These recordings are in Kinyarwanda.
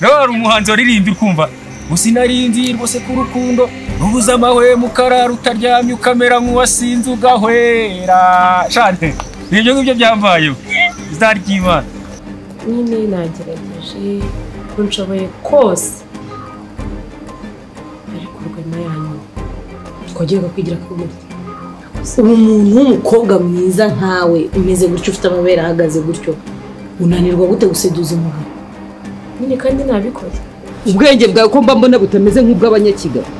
Nawe hari umuhanzi waririmbye ukumva usinarinzi rwose ku rukundo ubuze amahwemo ukarara utaryamye ukamera nk'uwasinze ugahwera. Shante ibyo ngibyo byambayeho izary'Imana. Nyine nagerageje ko nshoboye kose ariko Rwema yanyu twageraga kwigira kugurya. Umuntu w'umukobwa mwiza nkawe umeze gutyo ufite amabere ahagaze gutyo unanirwa gute guseduza umugabo? Nyine kandi nabikoze. Ubwenge bwawe ko mba mbona butameze nk'ubw'abanyakigali.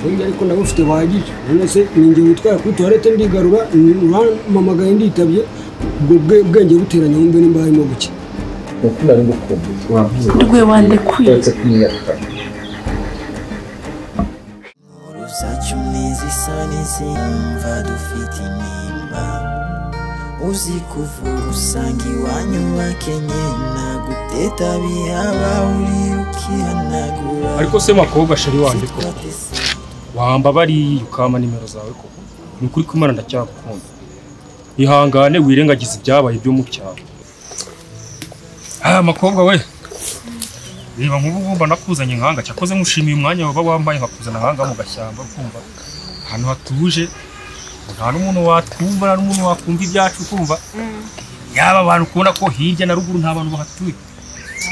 Burya ariko ndabufite buhagije. None se ninjye witwara kuri toilette ndigarura uramamagaye nditabye ubwo bwenge buteranye wumve nimba harimo guke. Rwe wandekuye. Uzi kuvuga usanga iwanyu bakenye naguteta bihaba uri ukihanagura. Ariko se makobwa shari wanjye ko wamba bari ukama nimero zawe koko ni ukuri kumana ndacyagukunda. Ihangane wirengagiza ibyabaye byo mu cyaro. Ah makobwa we, reba nk'ubu ngumba nakuzanye nkanga cyakoze nkushimiye umwanya waba wambaye nkakuzana nkanga mu gashyamba ukumva ahantu hatuje nta n'umuntu watwumva nta n'umuntu wakumva ibyacu ukumva yaba abantu kubona ko hirya na ruguru nta bantu bahatuye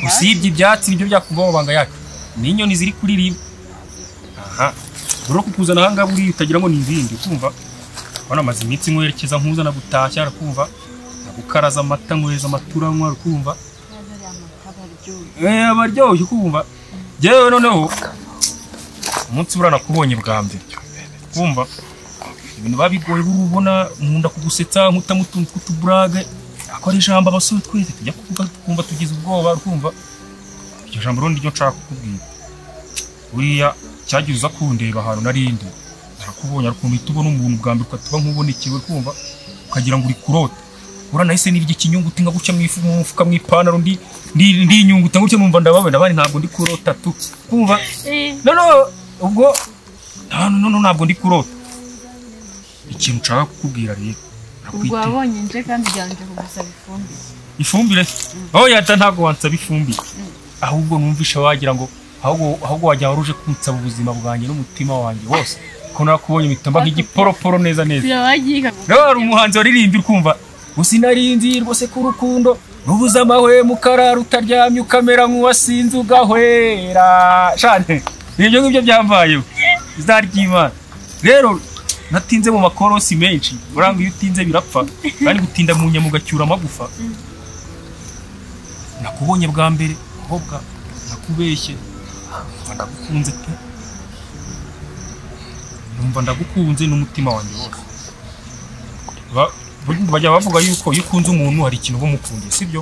usibye ibyatsi nibyo byakumva amabanga yacu n'inyoni ziri kuririmba. Aha rero kukuzana aha ngaha buriya utagira ngo ni ibindi ukumva ubona amaze iminsi nkwerekeza nkuzana gutashya arakumva nagukaraza amata nkohereza amaturanywa ukumva abaryoshye ukumva. Yewe noneho umunsi buriya nakubonye bwa mbere ukumva ibintu babigoye urubona nkunda kugusetsa nkutamutuntu tw'utuburage akora ijambo abasore twese tujya kuvuga tukumva tugize ubwoba ukumva iryo jambo rero niryo nshaka kukubwira. Buriya cyagiye uza kundeba ahantu narindi narakubonye ariko uhita ubona umuntu bwa mbere ukatuba nk'ubonekewe ukumva ukagira ngo uri kurota. Ura nahise nirya ikinyunguti nka guca mu ifu mu mufuka mu ipantaro ndi inyunguti gutya numva ndababona abandi ntabwo ndi kurota tu kumva no no ubwo no ntabwo ndi kurota. Ikintu nshaka kukubwira rero ubwo wabonye nje kandi byanje kugusaba ifumbire. Ifumbire? Oh yata ntabwo wansaba ifumbire ahubwo numvisha wagira ngo ahubwo wajya waruje kunsaba ubuzima bwanjye n'umutima wanjye wose ko nakubonye mitamba nk'igiporoporo neza neza. Nawe hari umuhanzi waririmbye ukumva usinarinzi rwose ku rukundo ubuze amahwemo ukarara utaryamye ukamera nk'uwasinze ugahwera. Shante ibyo ngibyo byambayeho izary'Imana. Rero natinze mu makorosi menshi uranga iyo utinze birapfa kandi gutinda mu nyama ugacyura amagufa. Nakubonye bwa mbere kobwa nakubeshye ndagukunze pe numva ndagukunze n'umutima wanjye wose. Bajya bavuga yuko iyo ukunze umuntu hari ikintu uba umukundiye sibyo?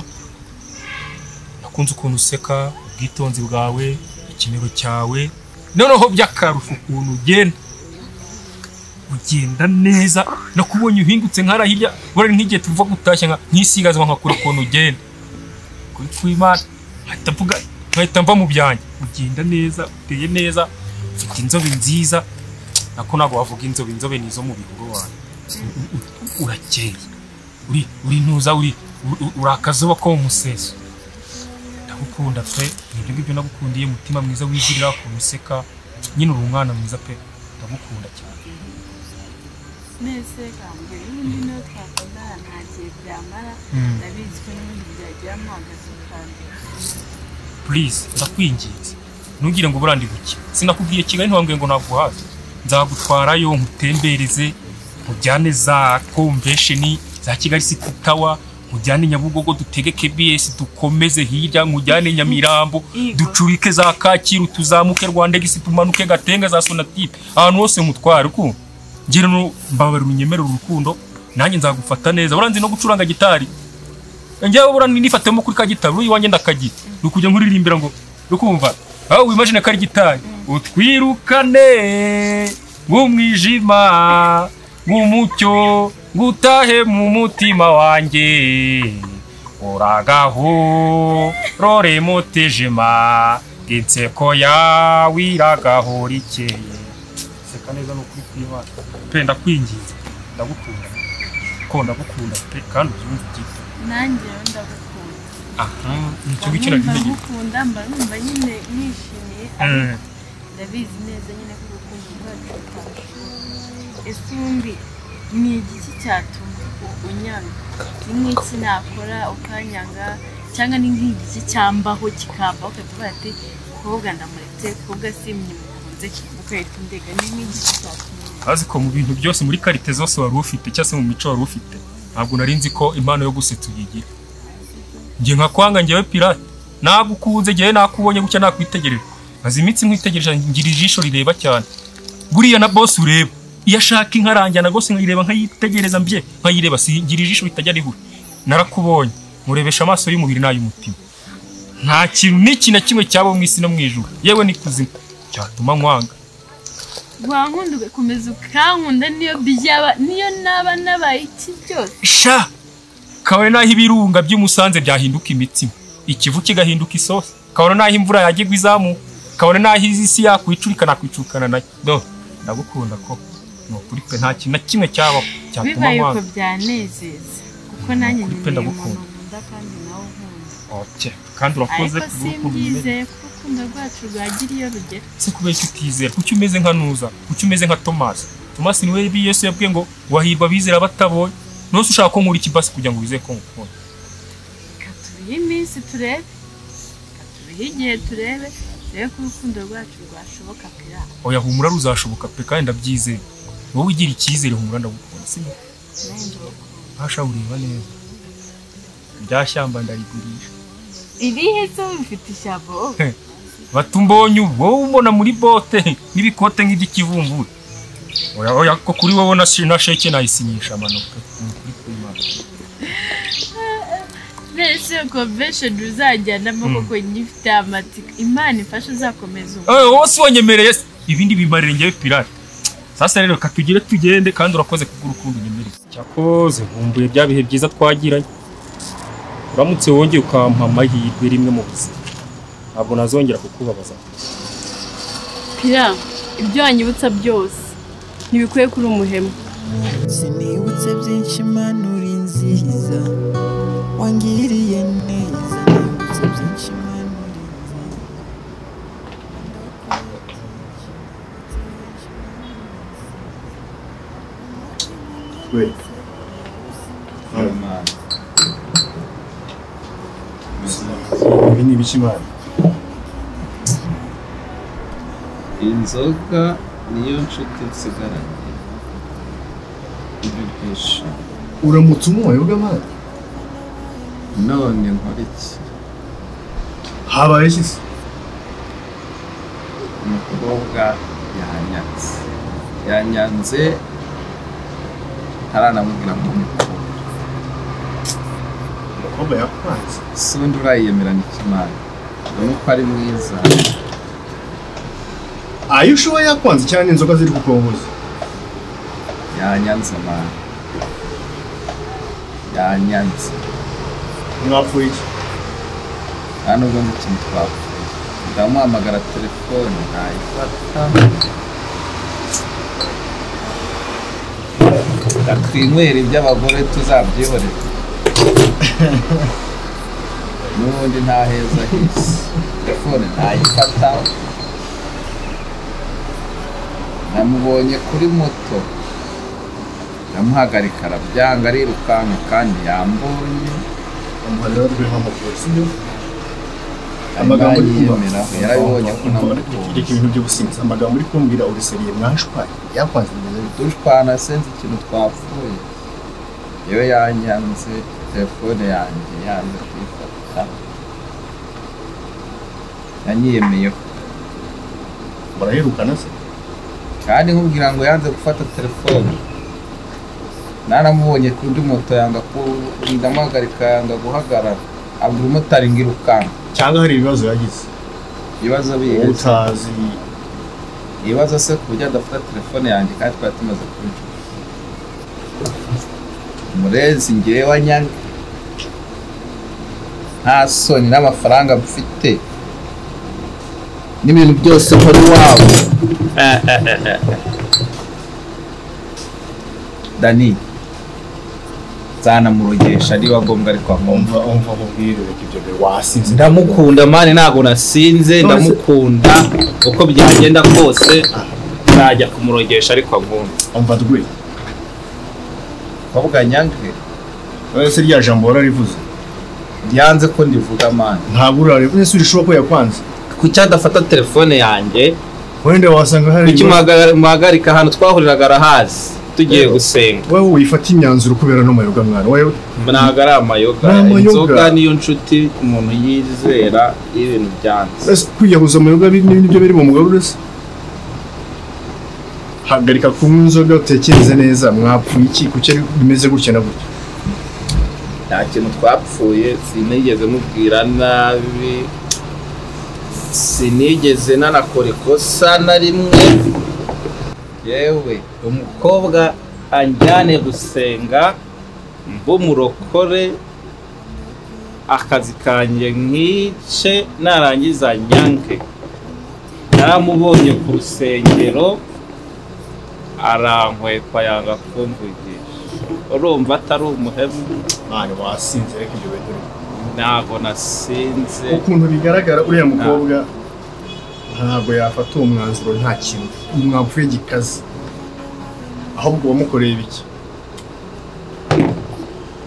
Nakunze ukuntu useka, ubwitonzi bwawe, ikimero cyawe, noneho by'akarusho ukuntu ugenda ugenda neza. Nakubonye uhingutse nkara hirya bora nk'igihe tuva gutashya nka nkisigaza nkakura ukuntu ugenda kuri kw'Imana nkahita mvuga nkahita mva mu byanjye. Ugenda neza, uteye neza, ufite inzobe nziza. Nako ntabwo wavuga inzobe, inzobe ni izo mu bihuru wanjye. Urakeye uri ntuza uri urakazuba ko umuseso. Ndagukunda pe nibyo ngibyo nagukundiye umutima mwiza wigirira kumuseka nyine uri umwana mwiza pe ndagukunda cyane. Nese kambwira n'undi no twakundana nta gihe byamara ndabizi ko n'ubundi byagiramo agasuka. Please ndakwinginze ntugire ngo burandi guke sinakubwiye Kigali ntiwambwiye ngo naguhaze nzagutwarayo nkutembereze nkujyane za convention za Kigali City Tower nkujyane Nyabugogo dutege KBS dukomeze hirya nkujyane Nyamirambo ducurike za Kacyiru tuzamuke Rwanda gisi tumanuke Gatenga za Sonatube ahantu hose nkutwara uko ngira no mbabara unyemerera urukundo nanjye nzagufata neza. Uranzi no gucuranga gitari njyewe burani nifatemo kuri ka gitari uyu wanjye ndakagita nukujya nkuririmbira ngo rukumva aho wimagine ko ari gitari utwirukane ngumwijima ngumucyo ngutahe mu mutima wanjye uragaho rore mutijima inseko yawe iragahora ikeye. Seka neza no kuri kw'Imana pe ndakwinginze ndagukunda ko ndagukunda pe kandi ubyumve byite. Nanjye ndagukunda Aha, nicyo ngicyo nari ntegereje. Ngukunda mba numva nyine nishimiye. Ndabizi neza nyine ko urukundo rwacu rutashoboka. Ese ubundi ni igiki cyatuma unyanga? Ni nk'iki nakora ukanyanga cyangwa ni nk'igiki cyambaho kikambaho ukavuga ati kobwa ndamuretse, kobwa simyimukunze, ukahita undega. Ni nk'igiki cyatuma? Azi ko mu bintu byose muri karite zose wari ufite cyangwa se mu mico wari ufite, ntabwo nari nzi ko impano yo gusetsa uyigira. Njye nkakwanga njyewe pirate, nagukunze njyewe nakubonye gutya nakwitegereje. Maze iminsi nkwitegereje ngira ijisho rireba cyane. Buriya na boss ureba iyo ashaka inka aranjyana rwose nkayireba nkayitegereza mbye nkayireba, singira ijisho ritajya ribura. Narakubonye murebesha amaso y'umubiri n'ay'umutima. Nta kintu n'iki na kimwe cyaba mu isi no mu ijuru yewe n'ikuzimu cyatuma nkwanga. Wankunda ugakomeza ukankunda niyo byaba niyo naba nabaye iki byose. Sha kabone naho ibirunga by'umusanze byahinduka imitsima, ikivu kigahinduka isosi, kabone naho imvura yagigwa izamuka, kabone naho isi yakwicurika nakwicukana nayo. Do ndagukunda ko ni ukuri pe, nta kintu na kimwe cyabaho cyatuma Bibaye uko nkwanga. byanezeza kuko nanjye Ukuri pe, nkeneye umuntu ndagukunda. nkunda kandi nawe unkunda. Okay, kandi urakoze Ariko kubw'urukundo unyereka. simbyizeye ko urukundo rwacu rwagira iyo rugera. Se kubera icyo utizera? Kuki umeze nka Nuza? Kuki umeze nka Tomasi? Tomasi niwe Yesu yabwiye ngo wahirwa abizera batabonye. Nose ushaka ko nkura iki basi kugira ngo wizere ko ngukunda? Reka tubihe iminsi turebe, reka tubihe igihe turebe, turebe ko urukundo rwacu rwashoboka pira. Oya humura ruzashoboka pe, kandi ndabyizeye. Wowe ugira icyizere, humura ndagukunda, sibyo? Nanjye ndagukunda. Hasha ureba neza. Rya shyamba ndarigurisha. Irihe se bifite ishyamba wowe? Batumbonye ubu wowe umbona muri bote n'ibikote nk'iby'ikivumburi. Oya oya ko kuri wowe na sheke nayisinyisha amanuka. Ni ukuri kw'Imana. Mbese convention uzajyanamo koko nyifite amatsiko. Imana ifashe uzakomeza ubu. Wowe si wanyemereye se? Ibindi bimarire njyewe pirate. Sasa rero reka tugire tugende, kandi urakoze kubw'urukundo unyemereye. Cyakoze nkumbuye bya bihe byiza twagiranye. Uramutse wongeye ukampa amahirwe rimwe mu buzima, ntabwo nazongera kukubabaza. Pira, ibyo wanyibutsa byose ntibikwiye kuri umuhemu. Sinibutse byinshi Imana uri nziza, wangiriye neza. Nibutse byinshi Imana uri nziza. We. Ibi ni ibiki Imana? Inzoga niyo nshuti nsigaranye. Ibyo byishimo. Uramutse unywa yoga Mana? None nkora iki? Habaye iki se? Umukobwa yanyanze. Yanyanze ntaranamubwira ngo mukunda. Umukobwa yakwanze? Si undi urayiyemera ni Imana. Ubona uko ari mwiza. Ayo ushoboye yakwanze cyane inzoga ziri kukongoza. Yanyanze Mana. Yanyanze. Mwapfuye iki? Nta nubwo nzi ikintu twapfuye. Ndamuhamagara telefone ntayifata. Twinywera iby'abagore tuzabyihorera. N'ubundi nta heza hisi. Telefone ntayifata. Namubonye kuri moto. Ndamuhagarika arabyanga arirukanka kandi yambonye. Amuharira twe nk'amakuru, sibyo? Amagambo uri kumva. Yarabibonye ko namukunda. Reka ibintu by'ubusinzi. Amagambo uri kumbwira uriseriye mwashwaye. Yakwanze neza bite? Dushwana sinzi ikintu twapfuye. Yewe yanyanze telefone yanjye yanze kuyifata. Yanyiyemeyeho. Muraherukana se? Kandi nkubwira ngo yanze gufata telefone. Naramubonye kuri moto yanga ndamuhagarika yanga guhagarara. Abwira umumotari ngo irukanka. Cyangwa hari ibibazo yagize? Ibibazo bihe? Utazi. Ibibazo se ku buryo adafata telefone yanjye kandi twari tumaze kuba inshuti. Murezi njyewe anyanga. Nta soni n'amafaranga mfite. N'ibintu byose nkora iwabo. Dani. Nzanamurogesha niba ngombwa ariko Umva, umva nkubwire, reka ibyo bintu, wasinze. Ndamukunda man, ntabwo nasinze, ndamukunda. Uko byagenda kose nzajya kumurogesha ariko ankunda. Umva rwe. Bavuga nyange. Ese rya jambo wararivuze? Yanze ko ndivuga man. Ntabwo urarivuze, ese urishoboka ko yakwanze? Kuki adafata telefone yanjye? Wenda wasanga hari Kuki muhagarika ahantu twahuriraga arahazi tugiye gusenga? Wowe wifata imyanzuro kubera no mayoga mwana. Wowe Ntabwo ari amayoga. Ni amayoga. Inzoga niyo nshuti umuntu yizera iyo ibintu byanze. Ese kwiyahuza amayoga nibyo biri mu mugarure se? Hagarika kunywa inzoga, utekereze neza, mwapfuye iki? Kuki bimeze gutya na gutya? Nta kintu twapfuye, sinigeze mubwira nabi, sinigeze nanakora ikosa na rimwe. Yewe umukobwa anjyane gusenga mbumurokore, akazi kanjye nkice, narangiza nyanke. Naramubonye ku rusengero arankwepa yanga kumvugisha. Urumva atari umuhemu? Mwana wasinze, reka ibyo bintu. Ntabwo nasinze. Ukuntu bigaragara uriya mukobwa ntabwo yafata uwo mwanzuro nta kintu mwapfuye gikaze, ahubwo wamukoreye ibiki?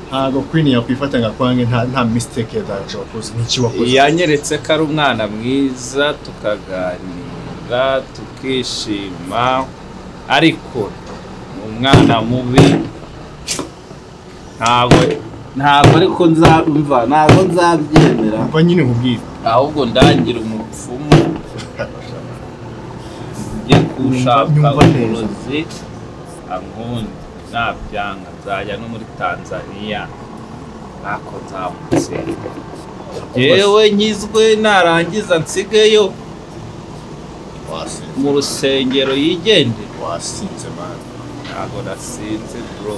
Ntabwo Queen yakwifata ngo akwange nta mistake yadaje wakoze. N'iki wakoze? Yanyeretse ko ari umwana mwiza, tukaganira tukishima, ariko ni umwana mubi. Ntabwo ariko nzumva, ntabwo nzabyemera. Umva nyine nkubwire, ahubwo ndangira umupfumu njye gushaka uburozi ankunde. Nabyanga nzajya no muri Tanzania, ntako nzamutsinda. Yewe nkizwe narangiza nsigeyo mu rusengero yigende. Wasinze man. Ntabwo nasinze bro.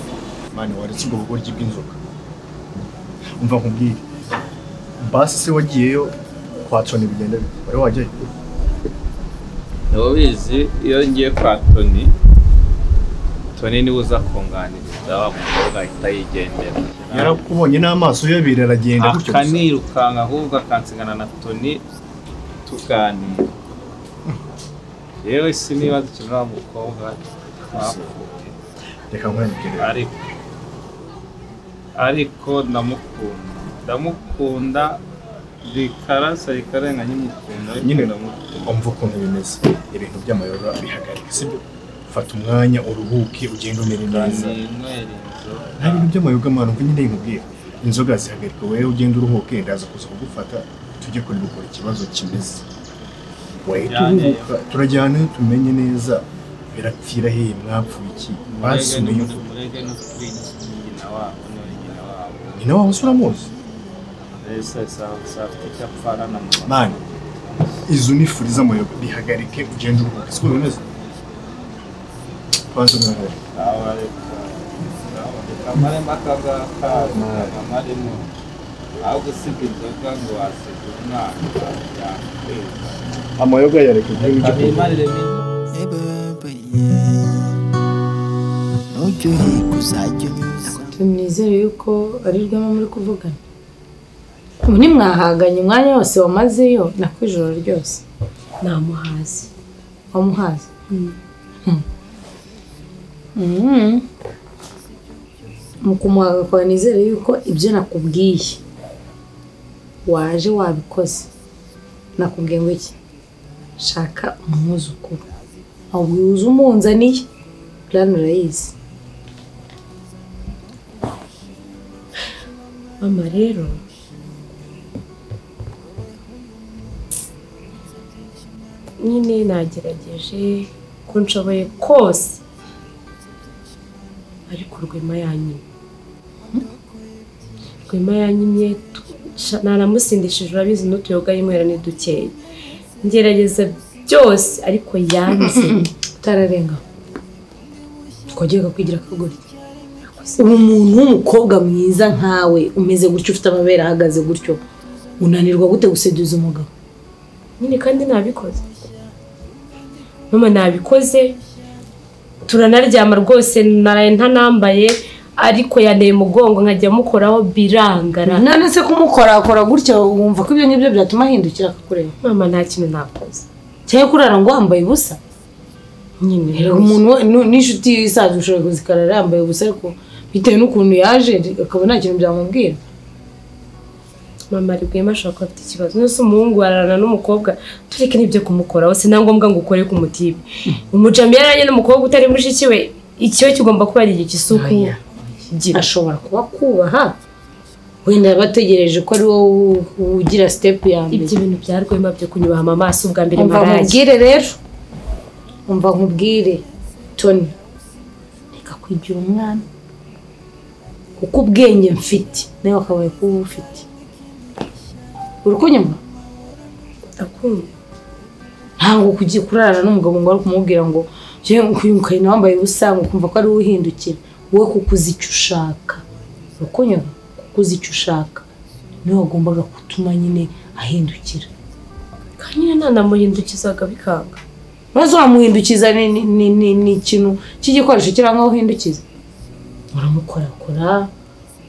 Mani waretse ubwo bugoryi bw'inzoga. Umva nkubwire, basi se wagiyeyo kwa Tony bigenda bite? Wari wajyayo? Ndabizi iyo ngiye kwa Tony, Tony niwe uza kunganiriza, wa mukobwa ahita yigendera. Yarakubonye n'amaso ye abiri aragenda gutyo gusa. Akanirukanka ahubwo akansigana na Tony tuganira. Yewe sinibaza ikintu wa mukobwa twapfuye. Reka nkwereke. Ariko ndamukunda rikarasa rikarenga nkimukunda nyine. Umva ukuntu bimeze, ibintu by'amayoga bihagarika, sibyo? Fata umwanya uruhuke, ugende umere neza. Nta bintu by'amayoga mwana, umva nyine nkubwira, inzoga zihagarika, wowe ugende uruhuke, ndaza kuza kugufata tujye kuri gukora ikibazo kimeze. Wahita uruhuka, turajyana tumenye neza birapfira hehe, mwapfuye iki? Basubiye nyina wabo se uramuzi? Mani izo ni furi z'amayoga, bihagarike ugende uruhuke, siko bimeze? Kwanza mwana. Amaremo akangaka amaremo aho gusiga inzoga ngo wasiga umwana. Amayoga yareka ujye Nizere yuko ari Rwema muri kuvugana. Ubu ntimwahaganye umwanya wose wamazeyo nako ijoro ryose. Namuhaze. Wamuhaze? Mu kumuhaga kwawe nizere yuko ibyo nakubwiye waje wabikoze. Nakubwiye ngo iki? Shaka umwuzukuru. Ahubwo uze umunzaniye. Plan urayizi. Mama rero nyine nagerageje ko nshoboye kose, ariko Rwema yanyimye. Rwema yanyimye, naramusindishije urabizi n'utuyoga yinywera ni dukeya. Ngerageza byose ariko yanze. Utararenga twagiye kwigira akagoryi. Ubu umuntu w'umukobwa mwiza nkawe umeze gutyo, ufite amabere ahagaze gutyo, unanirwa gute guseduza umugabo? Nyine kandi nabikoze mama, nabikoze, turanaryama rwose, naraye ntanambaye, Ariko yanteye umugongo nkajya mukoraho birangara. None se kumukorakora gutya wumva ko ibyo ngibyo byatuma ahindukira akakureba? Mama nta kintu nakoze. Cyangwa kurara ngo wambaye ubusa? Nyine umuntu n'inshuti isanzwe ushobora kuzikarara yambaye ubusa ariko bitewe n'ukuntu yaje akaba nta kintu byamubwira. Mama Rwema ashobora kuba afite ikibazo. None umuhungu ararana n'umukobwa tureke n'ibyo kumukoraho si na ngombwa ngo ukore ku mutibe. Umujambi yararanye n'umukobwa utari mushiki we, ikiyo kigomba kuba ari igisuku. Ashobora kuba kubaha wenda bategereje ko ari wowe ugira step ya mbere. Ibyo bintu bya Rwema byo kunyubaha mama si ubwa mbere maraye. Umva nkubwire rero, umva nkubwire Tony, reka kwigira umwana kuko ubwenge mfite nawe wakabaye kuba ufite. Uri kunyumva? Ndakumva. Ntabwo kugiye kurarana n'umugabo ngo ari kumubwira ngo ukayina wambaye ubusa ngo ukumva ko ari wowe uhindukira. Wowe kuko uzi icyo ushaka. Uri kunyumva? Kuko uzi icyo ushaka niwe wagombaga gutuma nyine ahindukira. Kandi nyine nanamuhindukizaga bikanga. Maze wamuhindukiza ni ikintu cy'igikoresho kiri aho uhindukiza. Uramukorakora,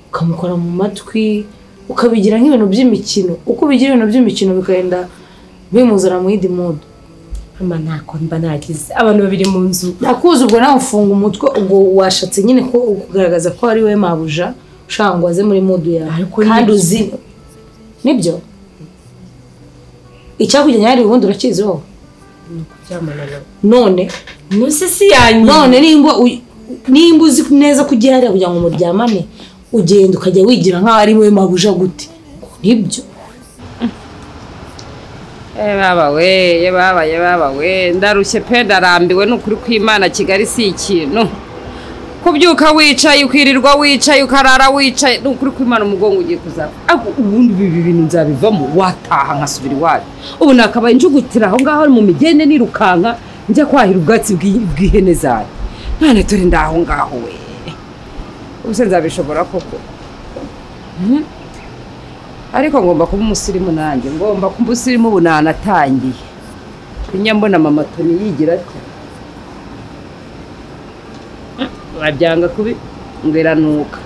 ukamukora mu matwi, ukabigira nk'ibintu by'imikino. Uko ubigira ibintu by'imikino bikagenda bimuzana mu yindi mood. Mama ntako mba nagize abantu babiri mu nzu. Nakuzi ubwo nawe ufunga umutwe, ubwo washatse nyine ko kugaragaza ko ari we mabuja ushaka ngo aze muri mood yawe. Kandi uzi nibyo icyakujyanye hari ubundi urakizi wowe. None nuse si yanyu. None nimba uzi neza ko ugiye hariya kugira ngo muryamane, ugenda ukajya wigira nkaho ari we mabuja gute? Nibyo. Baba we, baba ye, baba we, ndarushye pe, ndarambiwe n'ukuri kw'Imana. Kigali si ikintu. Kubyuka wicaye, ukirirwa wicaye, ukarara wicaye, n'ukuri kw'Imana umugongo ugiye kuzapfa. Ariko ubundi ibi bintu nzabivamo, wataha nkasubira iwacu. Ubu nakabaye njugutira aho ngaho mu migende nirukanka njya kwahira ubwatsi bw'ihene zawe. None turi ndaho ngaho we. Ubuse nzabishobora koko? Ariko ngomba kuba umusirimu nanjye, ngomba kuba umusirimu ubu nanatangiye. Njya mbona mama Tony yigira atya. Babyanga kubi ngeranuka.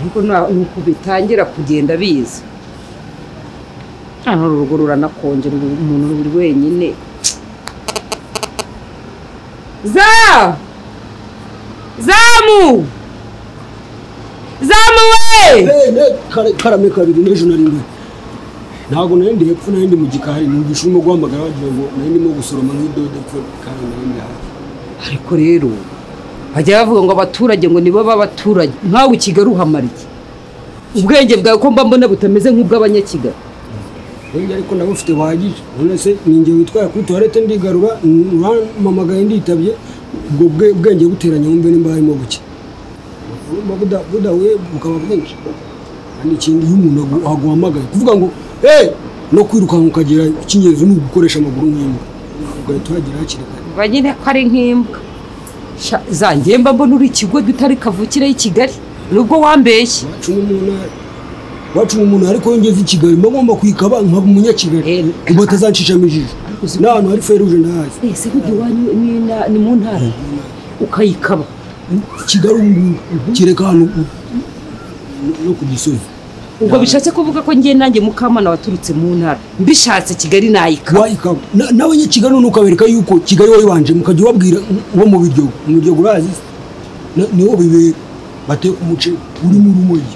Ariko nuko bitangira kugenda biza. Hano urugo ruranakonje, umuntu uri wenyine. Za! Zamu! Zamu we! Karame kabiri n'ejo nari ndi. Ntabwo nari ndi hepfo, nari ndi mu gikari, numvise urimo guhamagara wagira ngo nari ndimo gusoroma nk'idodo hepfo kandi nari ndi hafi. Ariko rero bajya bavuga ngo abaturage ngo nibo b'abaturage, nkawe Kigali uhamara iki? Ubwenge bwawe ko mba mbona butameze nk'ubw'abanyakigali. Ubwenge ariko ndabufite buhagije. None se ni njye witwaye kuri toilette ndigarura, urampamagaye nditabye, ubwo bwenge buteranye wumve nimba harimo buke. Budahuye bukaba bwinshi. Kandi ikindi iyo umuntu aguhamagaye kuvuga ngo hey, no kwirukanka ukagera icy'ingenzi ni ugukoresha amaguru nk'imbwa, ugahita uhagera hakiri kare. Umva nyine ko ari nk'imbwa. Zanjye mba mbona uri ikigoryi utari kavukire y'i Kigali nubwo wambeshye. Wacu ni umuntu ariko iyo ngeze i Kigali mba ngomba kwikaba nkaba umunyakigali ngo batazanshishamo ijisho. N'ahantu hari feruje ndahazi. Ese burya iwanyu ni mu ntara ukayikaba? Kigali ubu ngubu kereka hano no ku gisozi. Ubwo bishatse kuvuga ko ngiye nanjye Mukamana waturutse mu ntara mbishatse Kigali nayikaba. Wayikaba n'abanyakigali none ukabereka yuko Kigali wayibanje, mukajya ubabwira uwo mu Biryogo. Mu Biryogo urazi niho bibera, bateka umuceri urimo urumogi.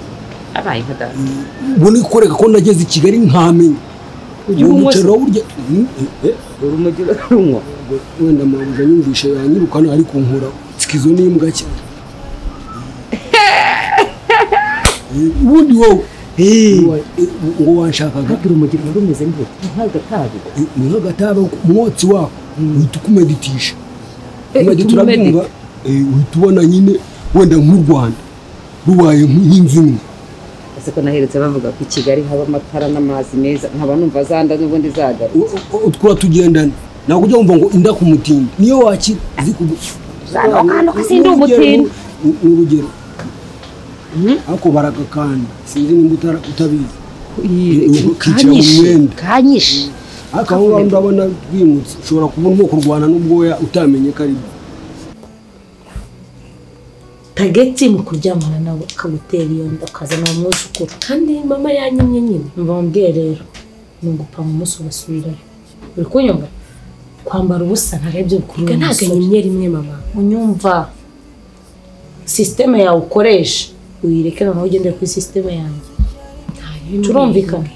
Abaye nka data. Ubwo ni kukwereka ko nageze i Kigali nkamenya. Ujya unywa se? Urumogi urarunywa? Wenda mabuja nyumvishe yanyirukana ariko nkora tsikizo n'imbwa cyane. Ubundi wowe ngo wanshakaga urumogi ruba rumeze nk'agatabi. Ni nk'agatabi, umwotsi wako uhita ukumeditisha. Umedita urabyumva, uhita ubona nyine wenda nk'u Rwanda rubaye nk'inzu imwe. Ese ko naherutse bavuga ko i Kigali haba amatara n'amazi meza, nkaba numva zanda n'ubundi zagarutse. Utwura tugendana ntabwo ujya wumva ngo inda ku mutindi niyo wakira zikuguka sindi umutindi. Ni urugero ariko baragakanda sinzi nimba utabizi. Ukicara mu mwenda kanyishe. Ariko aho ngaho ndabona rwimutse ushobora kubona urimo kurwana n'ubwoya utamenye ko ari byo. Tageti mu kuryamana nawe akagutera iyo nda ukazana umwuzukuru. Kandi mama yanyimye nyine. Mbambwiye rero ni ugupanga umunsi ugasubirayo. Uri kunyumva? Kwambara ubusa ntarebye bikuru. Ntabwo anyimye rimwe mama. Unyumva? Systeme yawe ukoresha uyireke noneho ugendere kuri systeme yanjye. Turumvikana.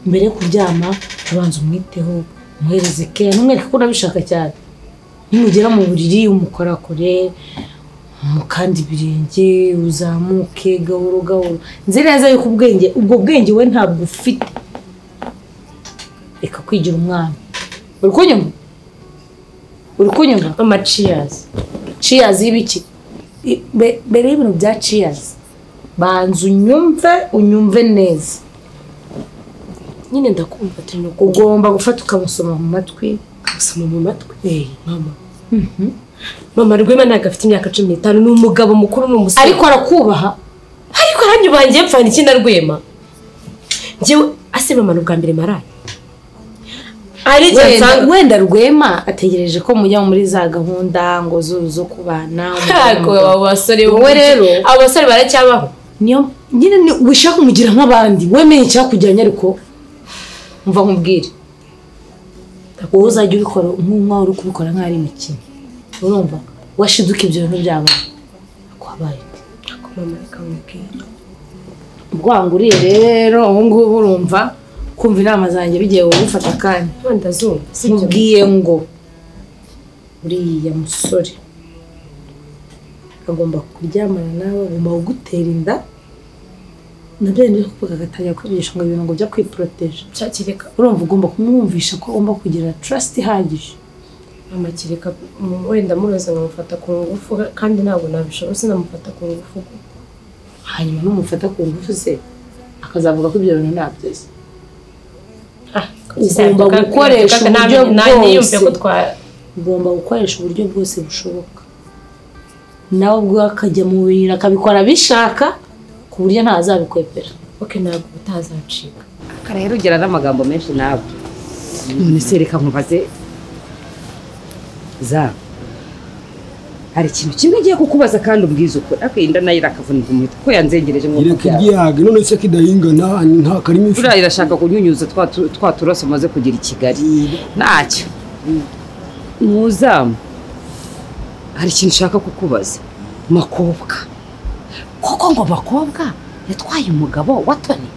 Mbere yo kuryama ubanza umwiteho, umuhereze care, ntumwereke ko unabishaka cyane. Nimugera mu buriri umukorakore, mukanda ibirenge, uzamuke gahoro gahoro. Nzi neza yuko ubwenge, ubwo bwenge we ntabwo ufite. Reka kwigira umwana. Uri kunyumva? Uri kunyumva? Mama cheers. Cheers y'ibiki? Mbere y'ibintu bya cheers, banza unyumve, unyumve neza. Nyine ndakumva turi no ugomba gufata ukamusoma mu matwi. Ukamusoma mu matwi? Mama. Mama Rwema ntabwo afite imyaka 15, ni umugabo mukuru, ni umusore. Ariko arakubaha. Ariko aranyubaha ngiye mpfana iki na Rwema? Njyewe ase mama ni ubwa mbere maraye. Wenda Rwema ategereje ko mujya muri za gahunda ngo zo kubana. Ntabwo abo basore wowe rero abo basore baracyabaho. Niyo nyine wishaka kumugira nk'abandi, wemeye icyakujyanye ariko mva nkubwire. Wowe uzajya ubikora nk'umwa uri kubikora nk'aho ari imikino. Urumva? Washiduka ibyo bintu byabaye. Kwabaye. Mama reka nkubwire. Ubwanguriye rero ubu ngubu urumva kumva inama zanjye bigiye gufata akanya. Ndazumva. Nkubwiye ngo uriya musore agomba kuryamana nawe, agomba kugutera inda. Nabyo ndi kuvuga agatangira kwigisha ngo ibintu ngo byo kwiproteje. Cyakireka. Urumva ugomba kumwumvisha ko ugomba kugira trust ihagije. Mama kireka wenda muroza nkamufata ku ngufu kandi ntabwo nabishobora, sinamufata ku ngufu. Hanyuma numufata ku ngufu se akazavuga ko ibyo bintu ntabyo. Ugomba gukoresha uburyo bwose, ugomba gukoresha uburyo bwose bushoboka. Nawe ubwo akajya mu bintu akabikora bishaka ku buryo ntazabikwepera. Okay, ntabwo utazacika. Rero ugira n'amagambo menshi nawe. None se reka nkubaze za hari ikintu kimwe ngiye kukubaza kandi umbwize ukuri. Ariko inda nayo irakavunika umuhita ko yanzengereje ngo ireke igihaga. None se kidahingana nta karimo ifu. Buriya irashaka kunyunyuza twa turaso maze kugira i Kigali. Ntacyo muzamu, hari ikintu nshaka kukubaza. Makobwa koko ngo Makobwa yatwaye umugabo wa Tony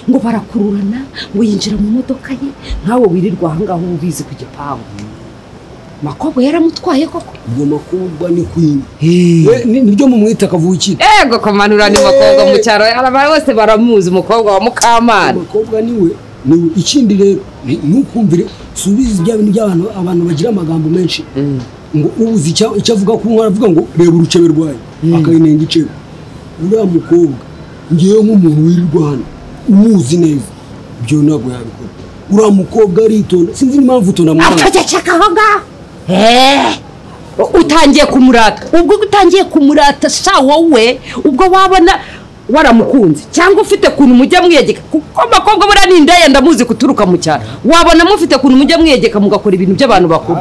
ngo barakururana ngo yinjira mu modoka ye nkawe wirirwa aha ngaho ubizi ku gipangu. Makobwa yaramutwaye koko? Ubwo Makobwa ni queen. Nibyo mumwita kavukire. Ego komanura ni Makobwa mu cyaro abantu bose baramuzi, umukobwa wa Mukamana. Makobwa niwe. Ikindi rero nukumvire subiza ibya bintu by'abantu, abantu bagira amagambo menshi. Ngo ubuze icyo avuga ku nkora avuga ngo reba urucebe rwayo akayinenga icebe. Uriya mukobwa ngiye nk'umuntu wirirwa hano umuzi neza ibyo ntabwo yabikora. Uriya mukobwa aritonda, sinzi impamvu utonda. Aceceka aho ngaho. Utangiye kumurata. Ubwo utangiye kumurata sha wowe ubwo wabona waramukunze cyangwa ufite kuntu mujya mwiyegeka, kuko Makobwa buriya ni indaya ndamuzi kuturuka mu cyaro. Wabona mufite kuntu mujya mwiyegeka mugakora ibintu by'abantu bakuru.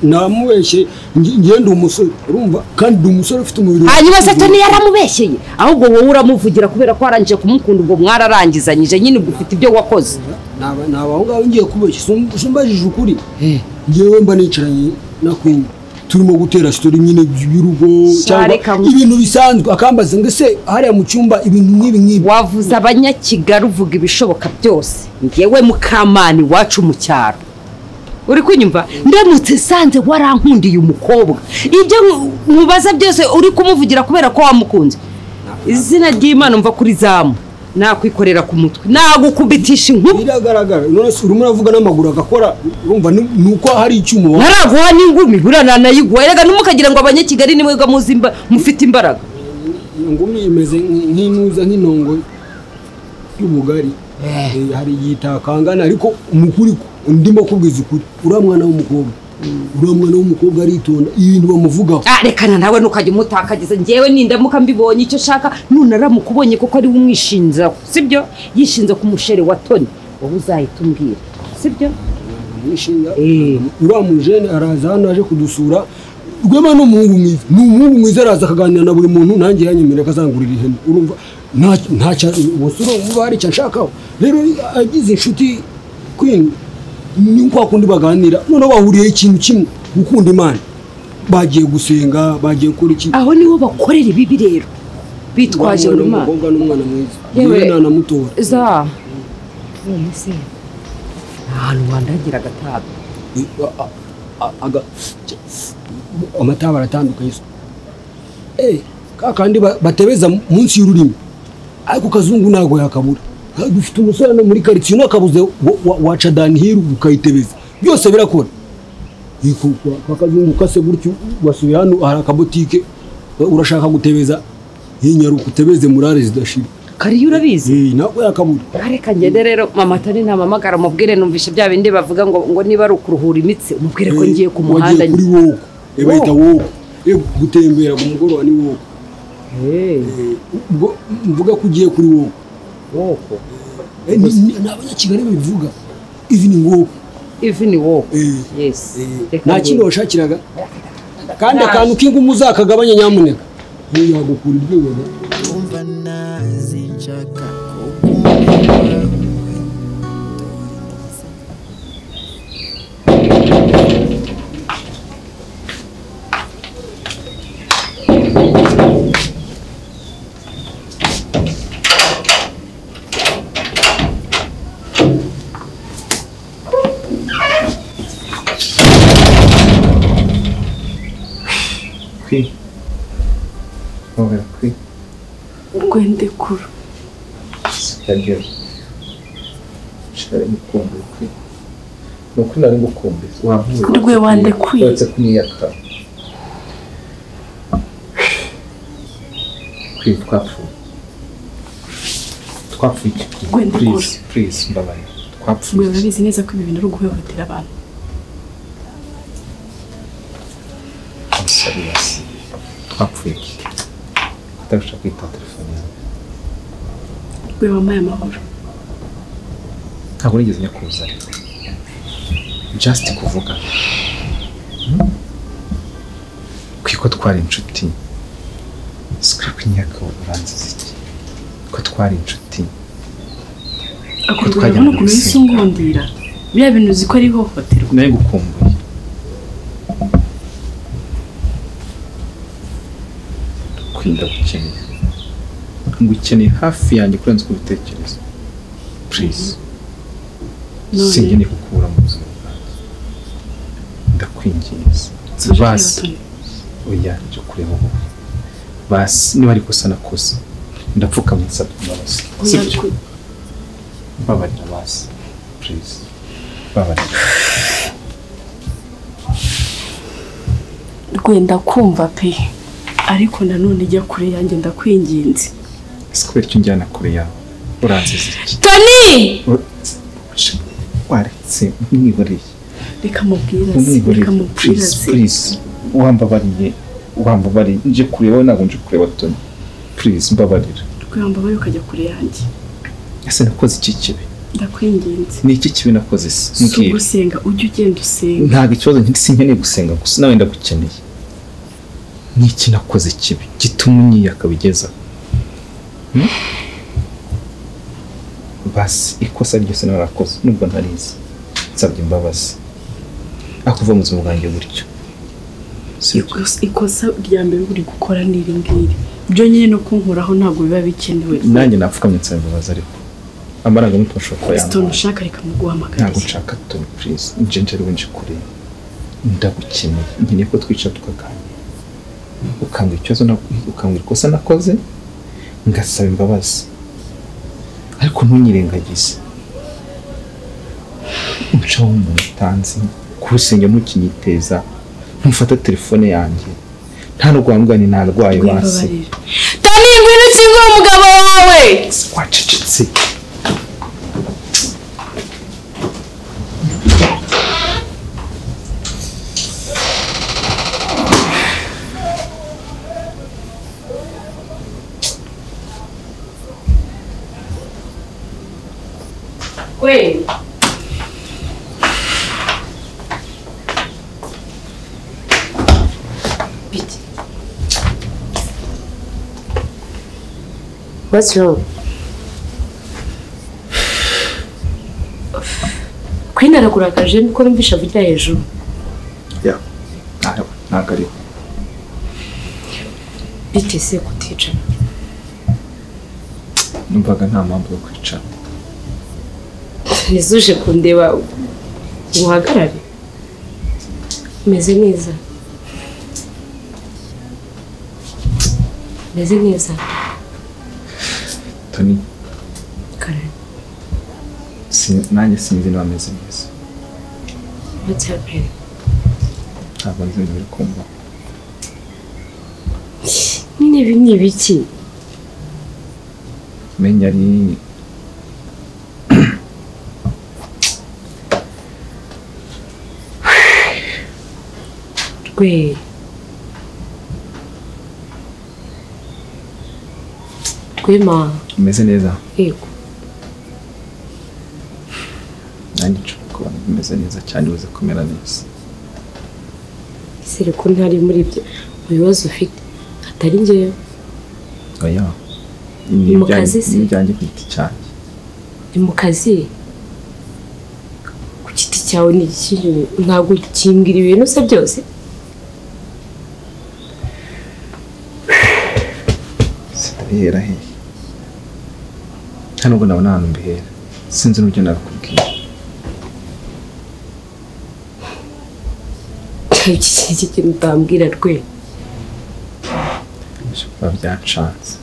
Namubeshye ngiye ndi umusore urumva, kandi ndi umusore ufite umubiri. Hanyuma se Tony yaramubeshyeye, ahubwo wowe uramuvugira kubera ko warangije kumukunda, ubwo mwararangizanyije nyine ubwo ufite ibyo wakoze. Naba aho ngaho ngiye kubeshya, sumbajije ukuri. Ngewe mba nicaranye na Queen turimo gutera story nyine y'urugo cyangwa ibintu bisanzwe, akambaza ngo ese hariya mu cyumba ibintu nk'ibi nk'ibi. Wavuze abanyakigali uvuga ibishoboka byose. Ngewe Mukamana iwacu mu cyaro uri kunyumva, ndamutse sanze warankundiye umukobwa, ibyo mubaza byose uri kumuvugira kubera ko wamukunze. Izina ry'Imana mva kuri zamu nakwikorera ku mutwe nagukubitisha inkuba. Biragaragara none se urimo uravuga n'amaguru agakora, urumva nuko hari icyuma naraguha n'ingumi buriya nanayiguha. Erega ntimukagira ngo abanyakigali nimwe muzi mufite imbaraga. Ingumi imeze nk'inuza nk'intongo y'ubugari, hari yitakangana ariko umukuri ndimo kubwiza ukuri. Uriya mwana w'umukobwa, uriya mwana w'umukobwa aritonda ibintu bamuvugaho. Rekana nawe nukajya umutakagiza. Ngewe nindamuka mbibonye icyo shaka nunaramukubonye kuko ari umwishinzaho, sibyo? Yishinze ku mushere wa Tony, wowe uzahita umbwira, sibyo? Mwishinga uriya mujene araza hano aje kudusura, Rwema ni umuhungu mwiza, ni umuhungu mwiza, araza akaganira na buri muntu, nanjye yanyemerera akazangurira ihene. Urumva nta ubusura uba hari icyo anshakaho. Rero agize inshuti Queen ni kwa kundi baganira, noneho bahuriye ikintu kimwe, gukunda Imana. Bagiye gusenga, bagiye gukora iki. Aho niho bakorera ibibi rero bitwaje Wa mwana mu Mana. w'umukobwa n'umwana mwiza. Yewe. Yewe nanamutora. Za none se ahantu wandagira agatabi? Amata baratandukanye. Kakandi batebeza munsi y'ururimi, ariko kazungu ntago yakabura. Dufite umusore hano muri quartier nakabuze waca downhill ukayitebeza, byose birakora. Kwa kazungu kase gutyo wasubira hano hari akabotike, urashaka gutebeza hinyaruka utebeze murare zidashira. Kariyo urabizi? Ntabwo yakabura. Reka ngende rero mama Tani ntamamagara mubwire, numvishe bya bindi bavuga ngo niba ari ukuruhura imitsi umubwire ko ngiye ku muhanda. Wagiye kuri woko, bayita woko, gutembera ku mugoroba ni woko. Ubwo mvuga ko ugiye kuri woko. Woko ni abanyakigali babivuga, evening walk. Evening walk. Yes. Nta kindi washakiraga kandi akantu k'ingumu uzakagabanya nyamuneka, ntiyagukura iryinyo. Umva nazi nshaka kukunda. Kwi. Ongera kwi. Rwendekura. Cyagera. Shari mukumbuye kwi. Nuko nari ngukumbuye. Wampuye. Rwe wandekuye. Uretse kunyiyaka. Kwi twapfuye. Twapfuye. Rwendekura. Please, please mbabarira. Twapfuye. Rwe urabizi neza ko ibi bintu ari uguhohotera abantu. I'm sorry, yes. Twapfuye iki? Kutabasha kwitaba telefone yawe. Rwe wampaye amahoro. Ntabwo nigeze nyakuza. Just kuvuga. Kwiko twari inshuti. Script nyaka uranziza iki? Ko twari inshuti. Ako twajya no kumwisungundira. Biriya bintu uzi ko ari ihohoterwa. Nawe gukumbuye. Kwinda gukeneye. Ngukeneye hafi yanjye kurenza uko ubitekereza. Please. Sinkeneye kukubura mu buzima bwanjye. Ndakwinginze. Basi. Oya, nje kureba ubu. Basi niba ari kosa nakoze. Ndapfukamye nsabye imbabazi. Sibyo? Mbabarira basi. Please. Mbabarira. Rwenda kumva pe. Ariko nanone ijya kure yanjye ndakwinginze. Sikubera icyo njyana kure yawe. Uranziza iki? Tony! Waretse mwihoreye. Reka mubwira se, reka mubwira se. Please, wambabariye, wambabariye. Nje kureba wowe ntabwo nje kureba Tony. Please, mbabarira. Rwambabariye ukajya kure yanjye. Ese nakoze iki kibi? Ndakwinginze. Ni iki kibi nakoze se? Si ugusenga, ujye ugenda usenga. Ntabwo ikibazo sinkeneye gusenga gusa, nawe ndagukeneye. Ni iki nakoze kibi gituma unyiyaka bigeza? Basi ikosa ryose narakoze nubwo ntarizi, nsabye imbabazi. Akuva mu buzima bwanjye gutyo. Ikosa rya mbere uri gukora ni iri ngiri. Byo nyine no kunkoraho ntabwo biba bikenewe. Nanjye napfukamye nsaba imbabazi ariko amarangamutima ashobora kuba Stone ushaka reka muguhamagara. Ntabwo nshaka Tony please. Nje nje ari kure. Ndagukeneye. Nkeneye ko twicara tukaganira. Ukambwira ikibazo, ukambwira ikosa nakoze, ngasaba imbabazi. Ariko ntunyirengagize. Umuco w'umuntu utanzi, ku rusengero ntukinyiteza, ntufata telefone yanjye. Nta n'urwambwa ni narwaye basi. Tony ngwino ukingure umugabo wawe. Wacecetse. Wait. Bite. What's wrong? Queen arakurakaje niko numvisha avugira hejuru. Yeah. Ntabwo ari. Bite se kuticara? Numvaga nta mpamvu yo kwicara. Nizuje kundeba uhagarare. Meze neza. Meze neza. Tony. Kare. Nanjye sinzi niba meze neza. What's happening? Ntabwo nzi ibintu biri kumva. Nyine ibi ni ibiki? Menya ari Rwe. Rwema. Umeze neza? Yego. Nanjye nshobora kuba meze neza cyane uze kumera neza. Sire ko ntari muri ibyo bibazo ufite atari njyewe. Oya. Ni mu kazi se? Ni ibyanjye ku giti cyanjye. Ni mu kazi? Ku giti cyawe ni iki? Ntabwo ukimbwira ibintu se byose? Sindabihera hehe? Nta nubwo nabona ahantu mbihera. Sinzi n'uburyo nabikubwira. Iki kintu utambwira rwe. Biba byancanze.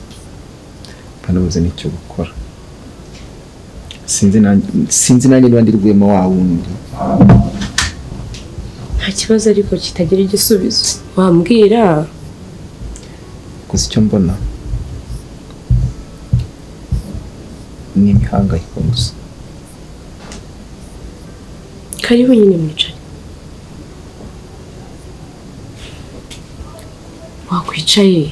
Mba nabuze n'icyo gukora. Sinzi nanjye niba ndi Rwema wa wundi. Nta kibazo ariko kitagira igisubizo. Wambwira? Gusa icyo mbona ni imihangayiko gusa. Karibu nyine mwicare. Wakwicaye?